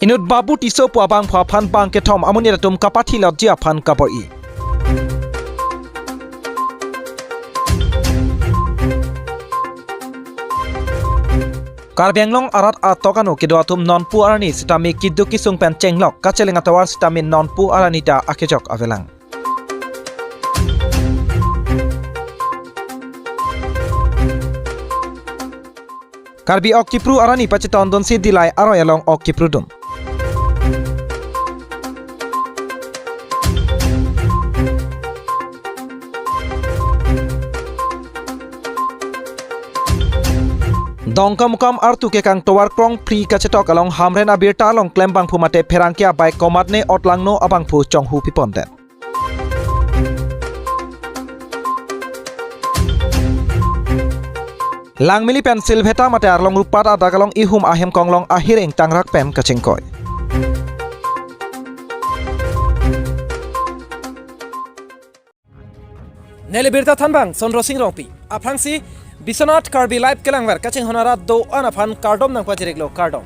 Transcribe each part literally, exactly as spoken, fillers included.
Inut Babu Tisso pu abangphu aphan bang kethom amonit atum kapathi lotji aphan kabor-i. Karbi Anglong arat atok ano kedo atum nonpu arni sitame keduk kesung pen chenglok kacheleng atovar sitame nonpu arni ta akejok avelang. Karbi ok chipru arni pachetongdunsi Dillai aroi along ok chiprudun. Dongkamukam artu kekang tovar krongphri kachetok along Hamren abirta along klembangphu mate pherangke abike komatne otlangno abangphu chonghu pipondet. Langmili pen Silveta mate Arlong Rupat adak along ihum ahem konglong ahireng tangrak pen kachingkoi. Neli birta thanbang Sondro Sing Rongpi. Aphrangsi Biswanath Karbi Live kelangver kachinghon arat do-an aphan kardom nangpajiriklo, kardom.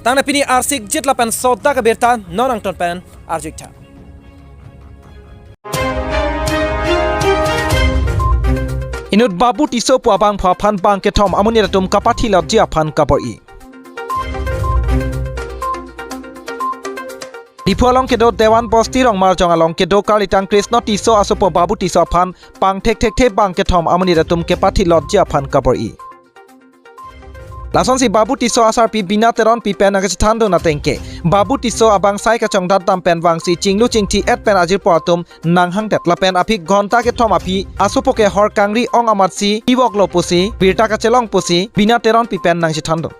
Tangte pini arsik jit lapen sodak abirta non angton pen arjuitha. Inut Babu Tisso pu abangphu aphan bang kethom amonit atum kapathi lotji aphan kabor-i. Diphu along kedo Dewan Bosti Rongmarjong along kedo karlitang Krishna Tisso asopo Babu Tisso aphan pangthek thekthe bang kethom amonit atum kepathi lotji aphan kabor-i. Lasonsi Babu Tisso asarpi Bina Teronpi pen nangkachethandun atengke, Babu Tisso abang sai kachongdat dam pen vangsi chinglu chingthi-et pen ajirpo atum nanghangdet lapen aphi ghonta kethom aphi asopo ke hor kangri ong amatsi ivoklo pusi birta kachelong pusi Bina Teronpi pen nangchethandun.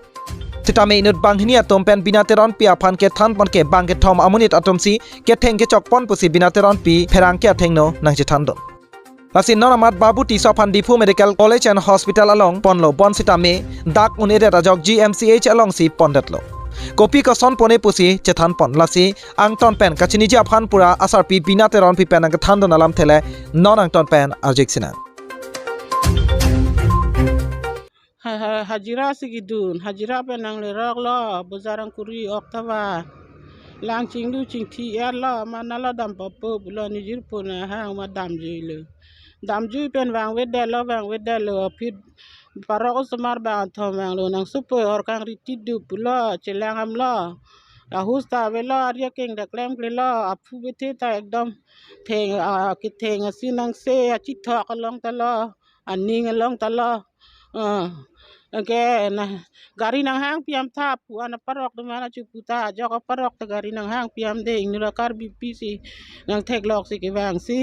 Sitame inut banghini atum pen Bina Teronpi aphan kethanpon ke bang kethom amonit atumsi ketheng kechokpon pusi Bina Teronpi pherangke athengno nangchethandun. Lasi non amat Babu Tisso aphan Diphu Medical College and Hospital along ponlo, bonsitame dak un-edet ajok G M C H alongsi pondetlo. Kopi koson pone pusi chethanpon, lasi angton pen kachiniji aphan pura asarpi Bina Teronpi pen nangkethandun alamthe le non angton pen arjik sinang. Ha, ha, hajira si kedun, hajira pen nangleroklo, bojar angkuri ok ta ba. Lang chinglu chingthi-etlo, ma nalo dam papo pulo, nejirpo nahang ma damjuilo. Damjui pen vangvedetlo, vangvedetlo, aphi parok osomar bang kethom vanglo, nangsopo hor kangri tidu pulo, chelang damlo. Ahus ta avelo, arje keng ta klemklelo, aphu bethe ta ekdom theng, ah, ketheng asi nangse, achithok along talo, aning along talo. Ah, anke na gari nanghang piam tha pu an aparok atum an achupu ta, ajok aparok ta gari nanghang piamde, inut Karbipi si nangtheklok si kevangsi.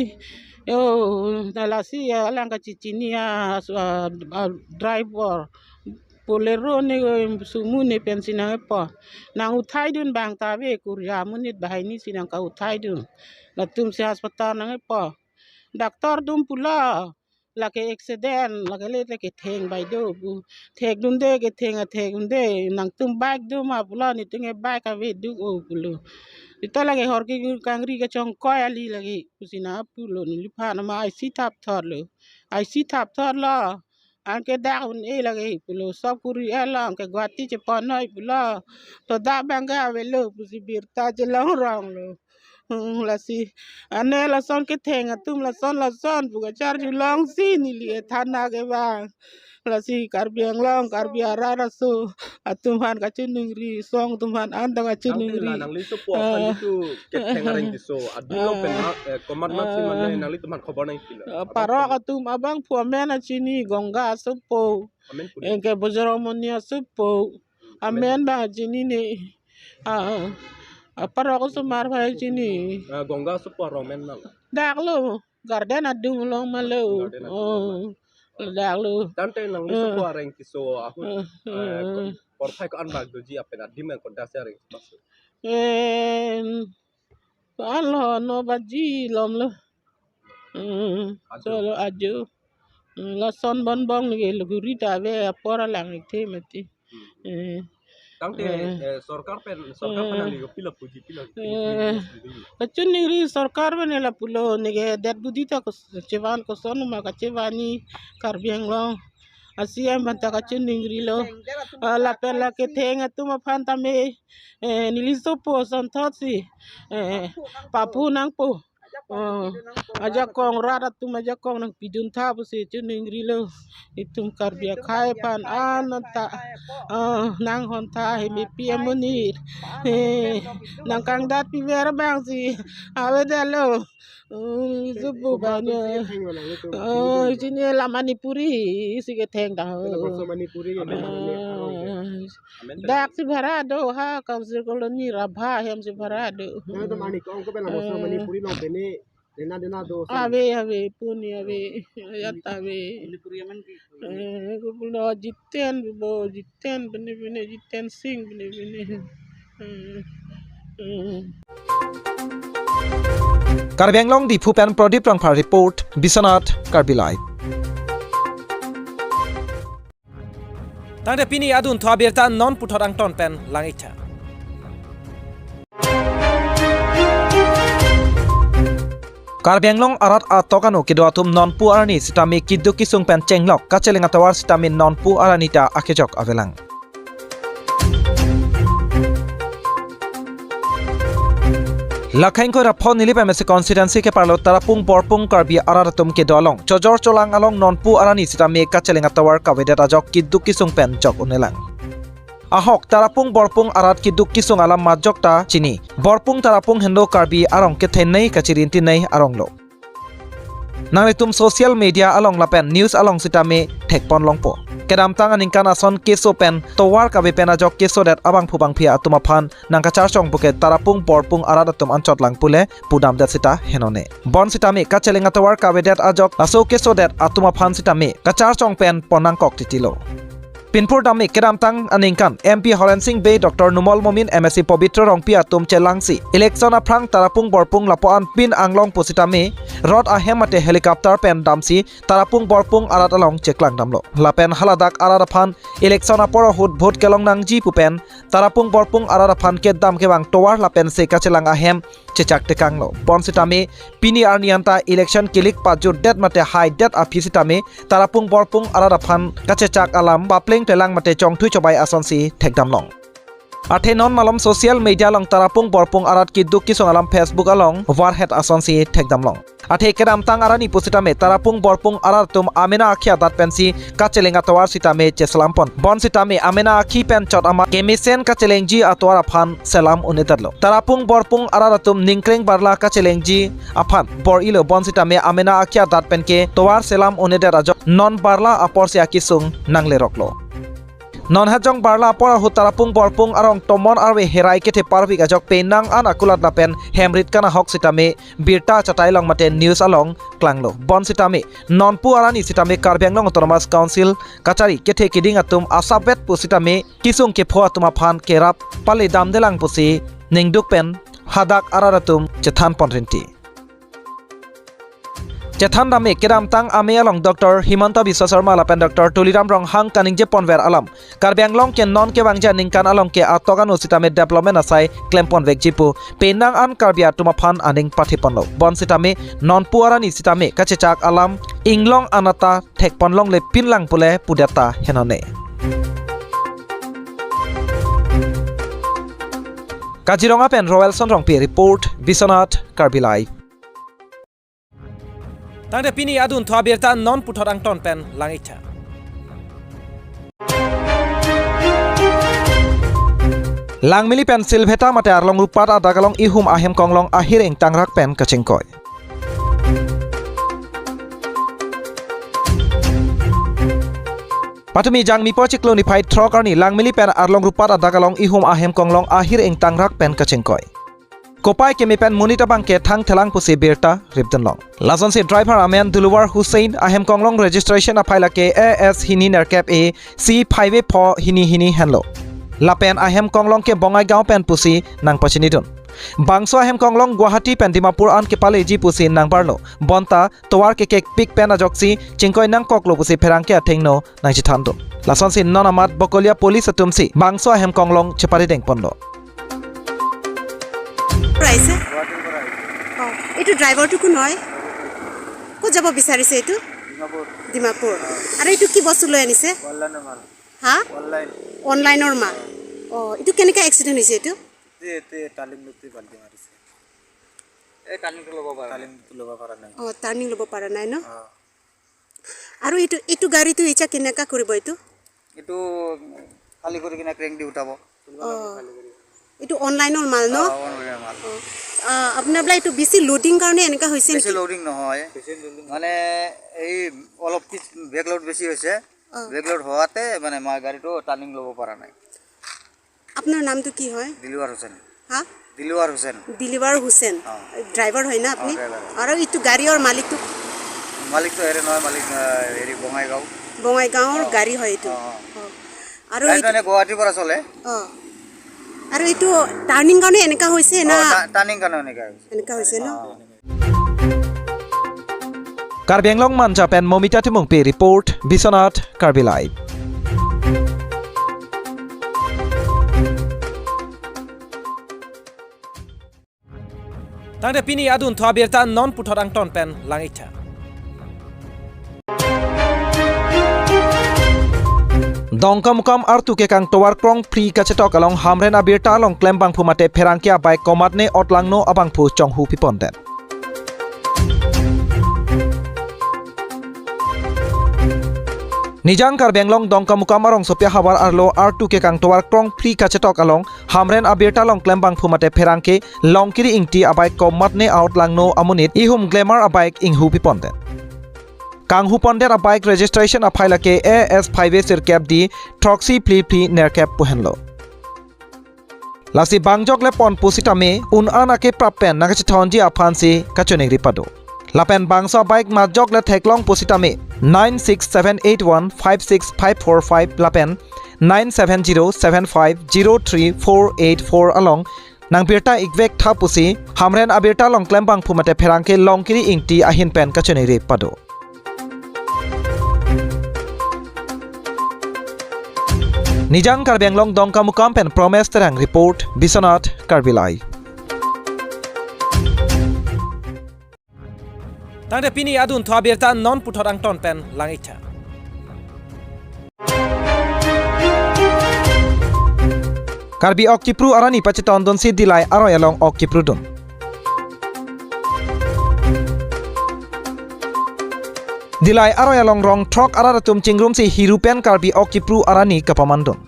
Yo, na lasi, ah, alang kachechini, ah, su-, ah, ah, driver Bolero ne, eh, sumo ne pensi nangkepo. Nang uthaidun bang ta ave, Korea amonit banghini si nangka-uthaidun. Latumsi hospital nangkepo. Doctor atum pulo, lake accident, lake le lake theng bai do pu. Thekdunde, ketheng athekdunde, nangtum bike do ma pulo, netum ke bike ave duk-o pulo. Seta lake hor ke kangri kachongkoi kali lake pusi nangpulo, neliphan ma I C thapthorlo. I C thapthorlo. Anke dak un-e lake pulo, sop kuri-etlo, anke Guwahati cheponnoi pulo. To dak bang ke avelo pusi birta chelongronglo. Hmm, lasi ane lason ketheng atum lason lason pu kacharjulongsi neli e thana ke bang. Lasi Karbi Anglong, Karbi arat aso atum aphan kachiningri, song atum aphan an ta kachiningri. Nangli sopo aphan itu ketheng areng Tisso adung along pen, eh, komat masi mane nanglitum aphan khobor nangpilo. Eh, parok atum abangphu amen kachini, Ganga asopo. Amen puli. Anke Bojoromoni asopo. Amen bang chinine. Ah, ah. Parok osomar bang chini. Ah, Ganga asopo arong amen nang. Daklo, garden adung along malo. Garden adung along. Oh, daklo. Tangte nangli sopo areng Tisso ahut, eh, eh, porphai ko-an bak doji lapen adim nang kodak si areng masuk. Eh, ko-anlo, no baji lomlo. Hmm, ajo. Solo ajo. Hmm, lason bonbong neke laguri ta ave apor alang ikthe mati. Hmm. Eh. Tangte, eh, eh, sorkar pen, sorkar pen, eh, nangli kopilo puji pilo. Eh. Puji, puji. Kachiningri sorkar pen lapulo neke det budi ta kos-, chevan koson ma kachevani Karbi Anglong. a-C M aphan ta kachiningrilo. Ah, lapen la ketheng atum aphan tame, eh, neli sopo asonthotsi, eh, papu nangpo. Oh, ajakong rat atum ajakong nangpidun tha pusi chiningrilo. Itum Karbi akhei aphan ananta, oh, nanghon tha, hem P M monit. Eh, nangkangdat piver abangsi avedetlo. Oh, sopo banyo. Oh, chini la Manipuri si ketheng ta. Manipuri. Ah. Dak si bhara do ha, Council Colony Rabha hem si bhara do. Nang to mani kong ko pela moso Manipuri long pene, dena dena do. Ave, ave, puni ave, yat ave. Manipuri amen ki? Eh, ko pulo Jiten, bo Jiten, pene pene Jiten Singh, pene pene. Eh, eh. Karbi Anglong Diphu pen Pradip Rongphar report, Biswanath Karbi Live. Tangte pini adun thu abirta non puthot angton pen lang-iktha. Karbi Anglong arat atok ano kedo atum nonpu arni sitame keduk kesung pen chenglok kacheleng atovar sitame nonpu arni ta akejok avelang. Lakhang koi ra pho Nilip M A C constituency keparlo Tarapung Borpung Karbi arat atum kedo along chojor cholang along nonpu arni sitame kacheleng atovar kavedet ajok keduk kesung pen jok un-elang. Ahok Tarapung Borpung arat keduk kesung alam majok ta chini. Borpung Tarapung henlo Karbi arong kethenei kachirintinei arong lo. Nanglitum social media along lapen news along sitame thekpon longpo. Kedamtang aningkan ason keso pen tovar kave pen ajok kesodet abangphu bangphi atum aphan nangkacharchong puke Tarapung Borpung arat atum anchot lang pule pudamdet sita henone. Bonsitame kacheleng atovar kavedet ajok laso kesodet atum aphan sitame kacharchong pen ponnangkok titilo. Pinpur dame kedamtang aningkan M P Horen Sing Bey, Doctor Numal Momin, M A C Pobitro Rongpi atum chelangsi election aphrang Tarapung Borpung lapu-an pin anglong pusitame rot ahem mate helicopter pen damsi Tarapung Borpung arat along cheklang damlo. Lapen haladak arat aphan election apor ahut vote kelong nangji pu pen Tarapung Borpung arat aphan kedam kevang tovar lapensi kachelang ahem chechak tekanglo. Bonsitame pini arni anta election kelik pajutdet mate haidet aphi sitame Tarapung Borpung arat aphan kachechak alam papleng pelang mate chongthui chobai asonsi thekdam long. Athe non malom social media along Tarapung Borpung arat keduk kesung alam Facebook along varhet asonsi thekdam long. Athe kedamtang arni pusitame Tarapung Borpung arat atum amena akhi adat pensi kacheleng atovar sitame cheselam pon. Bonsitame amena akhi pen chot amat kemesen kachelengji atovar aphan selam un-edetlo. Tarapung Borpung arat atum ningkreng barla kachelengji aphan bor-ilo, bonsitame amena akhi adat penke tovar selam un-edet ajok non barla aporsi akesung nangleroklo. Non hajong barla apor ahut Tarapung Borpung arong tomon arve herai kethe parvik ajok penang an akulat lapen hemrit kanahok sitame birta chatai long mate news along klanglo. Bonsitame nonpu arni sitame Karbi Anglong Autonomous Council kachari kethe keding atum asapvet pusitame kesung kepho atum aphan kerap pale damdelang pusi ningduk pen hadak arat atum chethan pon rinti. Chethan dame kedamtang amei along Doctor Himanta Biswa Sarma lapen Doctor Tuliram Ronghang kaningje ponver alam Karbi Anglong ke non kevangji aningkan along ke atok ano sitame development asai klem ponvekji pu penang an Karbi atum aphan aning pathe ponlo. Bonsitame nonpu arni sitame kachechak alam inglong anat ta thekpon longle pinlang pule pudet ta henone. Kaziranga pen Roelson Rongpi report, Biswanath Karbi Live. Tangte pini adun thu abirta non puthot angton pen lang-iktha. Langmili pen Silveta mate Arlong Rupat adak along ihum ahem konglong ahir ingtangrak pen kachingkoi. Patumi Jangmi po chiklo niphai throk arni Langmili pen Arlong Rupat adak along ihum ahem konglong ahir ingtangrak pen kachingkoi. Kopai keme pen monit abangke thangthelang pusi birta ripdun long. Lasonsi driver amen Duluwar Hussain, ahem konglong registration aphai lake A S hini nerkep A C phaive pho hini hini henlo. Lapen ahem konglong ke Bongaigaon pen pusi nangpachinidun. Bangso ahem konglong Guwahati pen Dimapur an kepaleji pusi nangbarlo. Bonta tovar kekekpik pen ajoksi chingkoi nangkoklo pusi pherangke athengno nangchethandun. Lasonsi non amat Bokolia police atumsi bangso ahem konglong cheparideng ponlo. পৰা আহিছে? অ, এইটো ড্ৰাইভাৰটো কোন হয়? ক'ত যাব বিচাৰিছে এইটো? ডিমাপুৰ। আৰু এইটো কি বস্তু লৈ আনিছে? অনলাইনৰ মাল। হা? অনলাইন। অনলাইনৰ মাল। অ, এইটো কেনেকে এক্সিডেণ্ট হৈছে এইটো? এতে, এতে টাৰ্ণিং লওঁতে বাল্টি মাৰিছে। এই টাৰ্ণিংটো ল'ব পৰা নাই। টাৰ্ণিংটো ল'ব পৰা নাই। অ, টাৰ্ণিং ল'ব পৰা নাই ন? অ। আৰু এইটো, এইটো গাড়ীটো এতিয়া কেনেকা কৰিব এইটো? এইটো খালী কৰি কিনে ক্ৰেন দি উঠাব। অ। এইটো অনলাইনৰ মাল ন? অ, অনলাইনৰ মাল। অ। আ, আপোনাৰ বোলে এইটো বেছি লোডিং কাৰণে এনেকা হৈছে বেছি নেকি? লোডিং নহয়। মানে এই অলপ পিছ বেকলোড বেছি হৈছে। অ। বেকলোড হোৱাতে মানে মই গাড়ীটো টাৰ্ণিং ল'ব পৰা নাই। আপোনাৰ নামটো কি হয়? দিলৱাৰ হুছেইন। হা? দিলৱাৰ হুছেইন। দিলৱাৰ হুছেইন। অ। ড্ৰাইভাৰ হয় না আপুনি? অ, ড্ৰাইভাৰ। আৰু এইটো গাড়ীৰ মালিকটো? মালিকটো হেৰি নহয়, মালিক, আহ, হেৰি বঙাইগাঁও। বঙাইগাঁৱৰ অ। গাড়ী হয় এইটো? অ, অ। অ। আৰু গাড়ীটো এইটো এনে গুৱাহাটীৰ পৰা চলে। অ। আৰু এইটো টাৰ্ণিং কাৰণে এনেকা হৈছে অ, না? টা-, টাৰ্ণিং কাৰণে এনেকা হৈছে। এনেকা হৈছে ন? অ। Karbi Anglong Manja pen Momita Timungpi report, Biswanath Karbi Live. Tangte pini adunthu abirta non puthot angton pen lang-iktha. Dongkamukam artu kekang tovar krongphli kachetok along Hamren abirta along klembangphu mate pherangke abike komatne otlangno abangphu chonghu pipondet. Nijang Karbi Anglong Dongkamukam arongsopi ahavar arlo artu kekang tovar krongphli kachetok along Hamren abirta along klembangphu mate pherangke Longkiri Ingti abike komatne a-otlangno amonit ihum Glamour abike inghu pipondet. Kanghupondet abike registration aphai lake A S five A sirkep D throksi phli phli nerkep pu henlo. Lasi bangjok le pon pusitame un-an akeprap pen nangkachethonji aphansi kachiningri pado. Lapen bangso abike majok le theklong pusitame nine six seven eight one five six five four five lapen nine seven zero seven five zero three four eight four along nangbirta ikvek tha pusi Hamren abirta along klembangphu mate pherangke Longkiri Ingti ahin pen kachiningri pado. Nijang Karbi Anglong Dongkamukam pen Promes Terang report, Biswanath Karbi Live. Tangte pini adunthu abirta non puthot angton pen lang-iktha. Karbi ok kipru arani pachetondunsi Dillai aroi along ok kiprudun. Dillai aroi along rong throk arat atum chingrumsi hiru pen Karbi ok kipru arani kapamandun.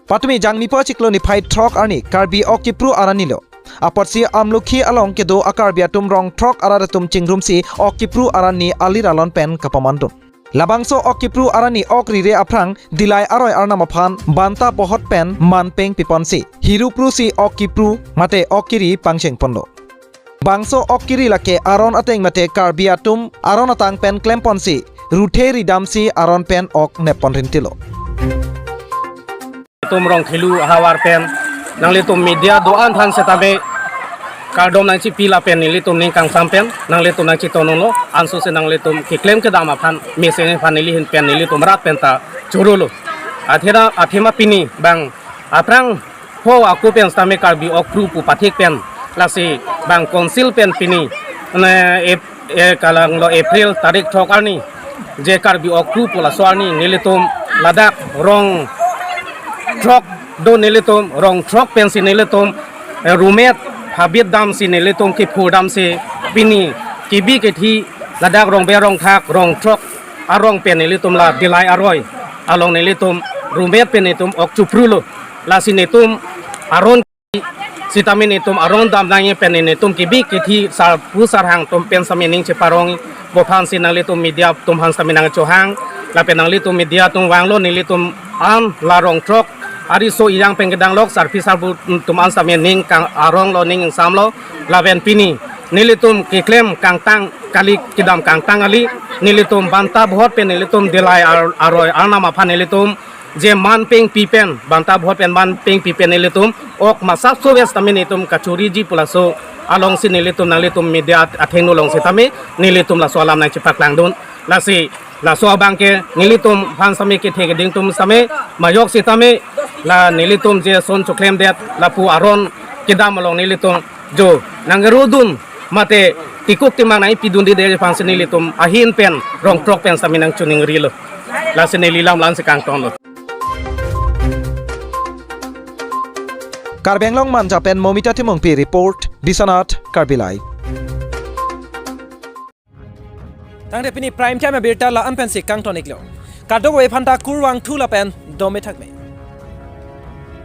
Patumi Jangmipo achiklo niphai throk arni Karbi ok kipru arani lo. Apotsi Amlokhi along kedo a-Karbi atum rong throk arat atum chingrumsi ok kipru arani alir alon pen kapamandun. Labangso ok kipru arani ok rire aphrang Dillai aroi arnam aphan banta bohot pen manpeng piponsi hiru prusi ok kipru mate ok kiri pangchengponlo. Bangso ok kiri lake aron ateng mate Karbi atum aron atang pen klemponsi ruthe ridamsi aron pen ok neppon rintilo. Nelitum Rongkhelu ahavar pen nanglitum media do-an aphan setame kardom nangchipi lapen nelitum ning kangsam pen nanglitum nangchitonlo, ansose nanglitum keklem kedam aphan mesen aphan neli ahin pen nelitum rat penta chorolo. Athema, athema pini bang aphrang ho ako pen setame Karbi ok kipru pu pathik pen lasi bang council pen pini ne ep- e kalanglo April tarik throk arni je Karbi ok kipru pu laso arni nelitum ladak rong throk do nelitum rong throk pensi nelitum, eh, rumet habit damsi nelitum kiphur damsi pini kebi kethi ladak Rongber Rongthak rong throk arong pen nelitum la Dillai aroi along nelitum rumet pen nelitum ok chiprulo. Lasi nelitum aron sitame nelitum aron dam nangji pen nelitum kebi kethi sarpo sarhang atum pen setame ning cheparong bo aphansi nanglitum media atum aphan setame nangchohang lapen nanglitum media atum vanglo nelitum an la rong throk ariso ejang pen kedang lok sarpi sarpo atum an setame ning kang aronglo ning ingsamlo lapen pini nelitum keklem kangtang kali kedam kangtang kali nelitum banta bohot pen nelitum Dillai ar- aroi arnam aphan nelitum je manpeng pipen banta bohot pen manpeng pipen nelitum ok masap so ves setame nelitum kachoriji pu laso alongsi nelitum nanglitum media athengno along setame nelitum laso alam nangchepaklangdun. Lasi laso abang ke nelitum aphan setame kethe keding atum setame majok setame la nelitum je ason choklemdet lapu aron kedam along nelitum jo nangkerudun mate Tikuk timang nangpidunde aphansi nelitum ahin pen rong throk pen sitame nangchiningrilo. Lasi neli lam la-ansi kangtonlo. Karbi Anglong Manja pen Momita Timungpi report, Biswanath Karbi Live. Tangte pini Prime Time abirta la-an pensi kangton-iklo. Kadokave aphanta kurvangthu lapen dome thakme.